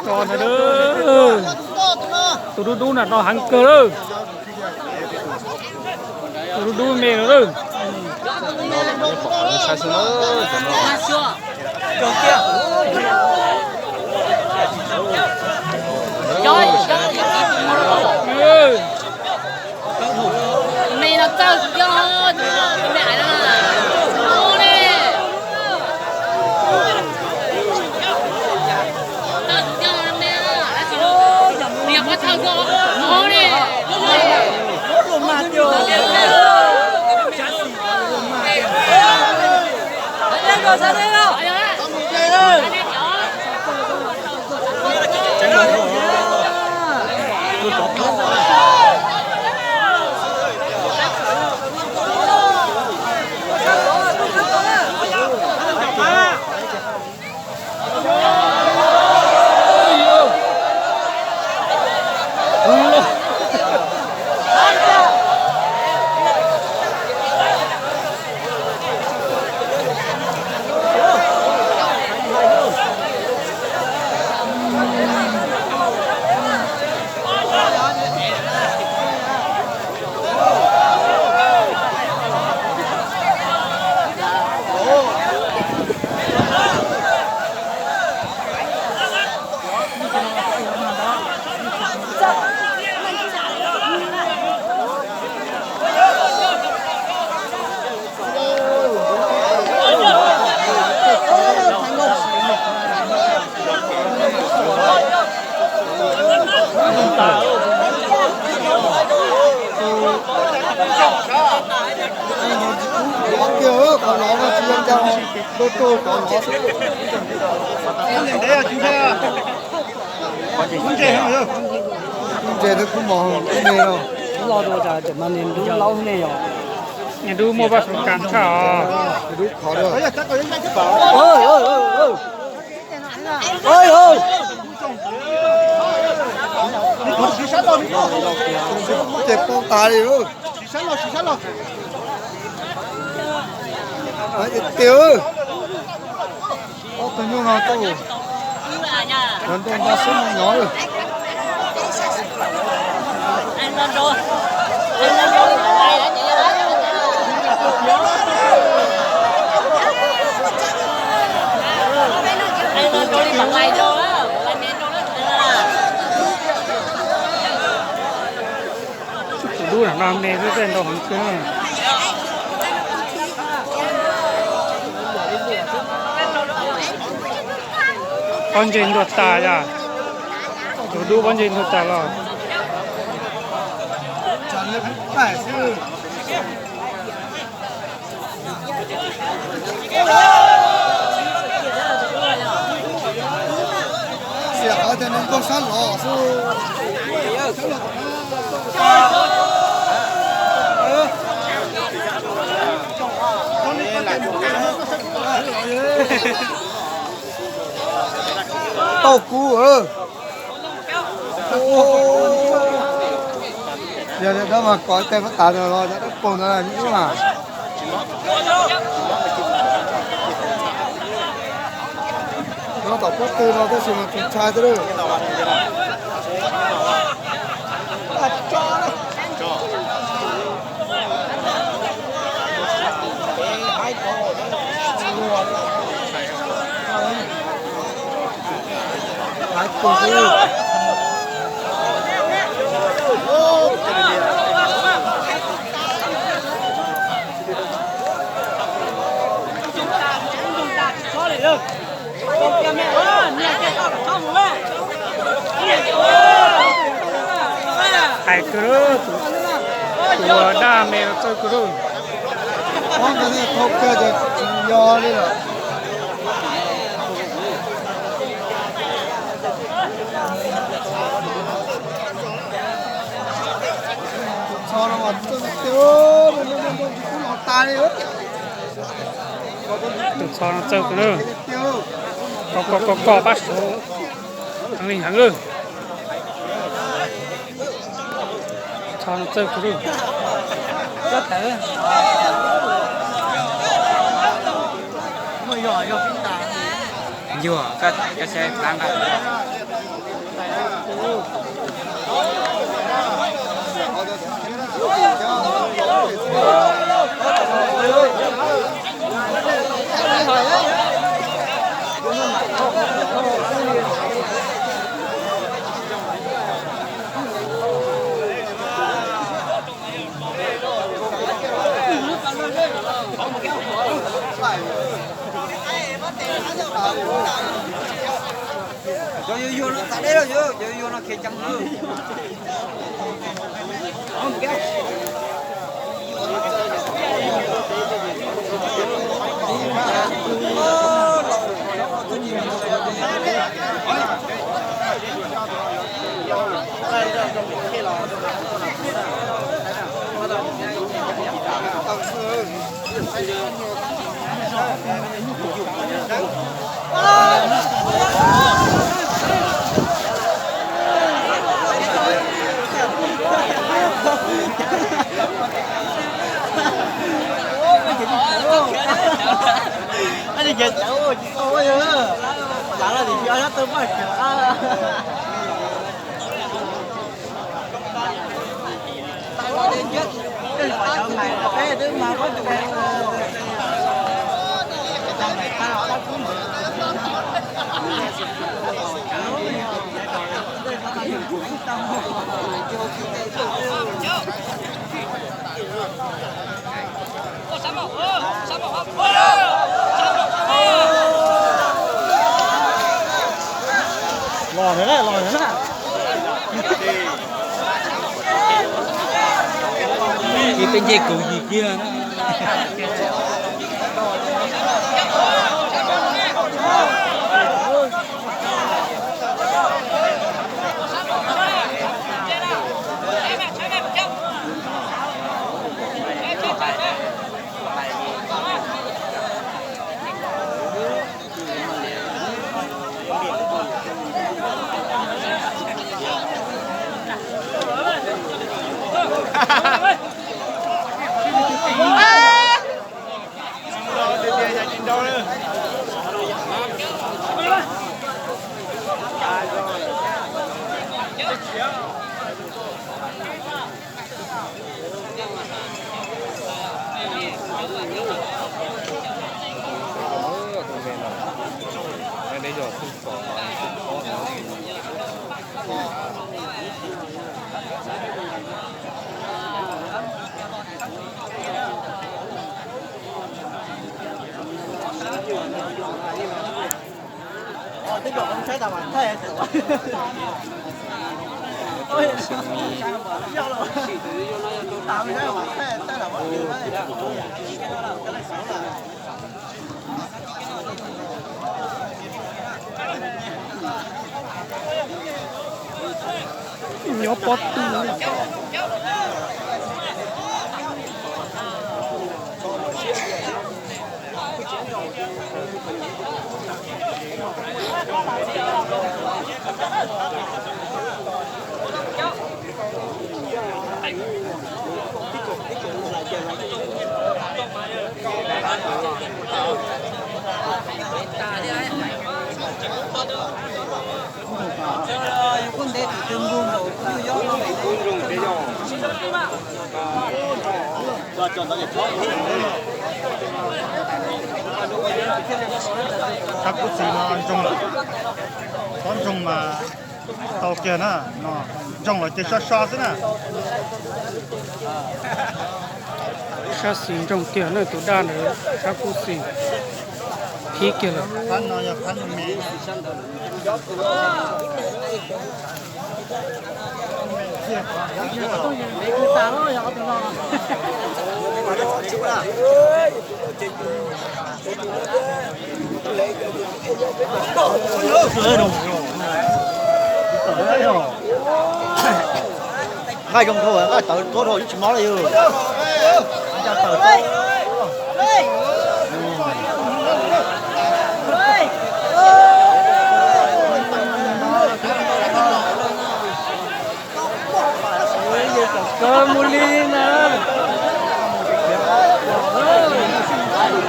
Tso ntag lawm. Tus dub dub na no heev kawg lawm. Tus dub dub me no lawm. Ntses twb kub mos me no. Los dua cas cov mas niag dub laub ne yom. Niag dub muaj paj suav kas tshaj os. Niag dub khov dua. Ces poob tas li. Tiag, ob tug nyuj no tuaj, cov nroj nrog xwb no no. Tus dub no me xwb tej ntau heev xwb. Pob ntseg ntuag tas yom. Tus dub pob ntseg ntuag tas los. Xiam qhov tias nws nkaug sab los xwb. Tau kuv. Yog li ntawd mas kom tej pab tas no los cov dawb paug ntawd ib mas. No tom pob tw no tab sis mas tus ntshai twb lawm. Hais kawg, tus daj me no txawj kawg. Ob ntawd thau kiag ces tsis yog li lawm. Tus txho no mas txawj tiag, tus txho no txawj tiag. Tus txho no txawj kawg, koj koj koj koj pab suav heev li heev lawm. Txho no txawj kawg. Yuag, koj saib plab nqaij. Cov yuag yuag no tas deb lawm, cov yuag yuag no khiav ceev lawm. Los ntawd na, los ntawd na. Ces peb nce kaum yim kiag na. Nyob pob tw. Sab kub xis no ntsoog lawm, txhob ntsoog mas tau kiag na, no ntsoog los ces so so xwb na. Sab xis ntsoog kiag na, tus daj ntawd sab kub xis thib kiag lawm. Phab no yog phab me. Nqaij zoo dhau, nqaij tawv tuab dhau yeej tsis mob li. Kawg mus li na.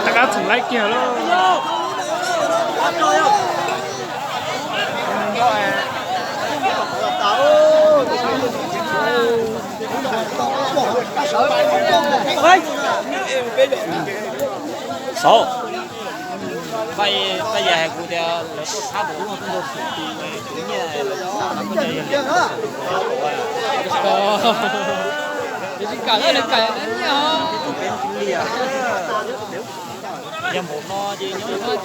Rov qab txhoom laib kiag lauj. Xauv, Paj Yas hais kuv tias lawv tuaj thab kuv lub tuaj ntau tus, kuv nyiaj lawv tuaj thab kuv nyiaj yog li. Tsis kam, tsis kam nyiaj os. Yog npaum no ces nyob ces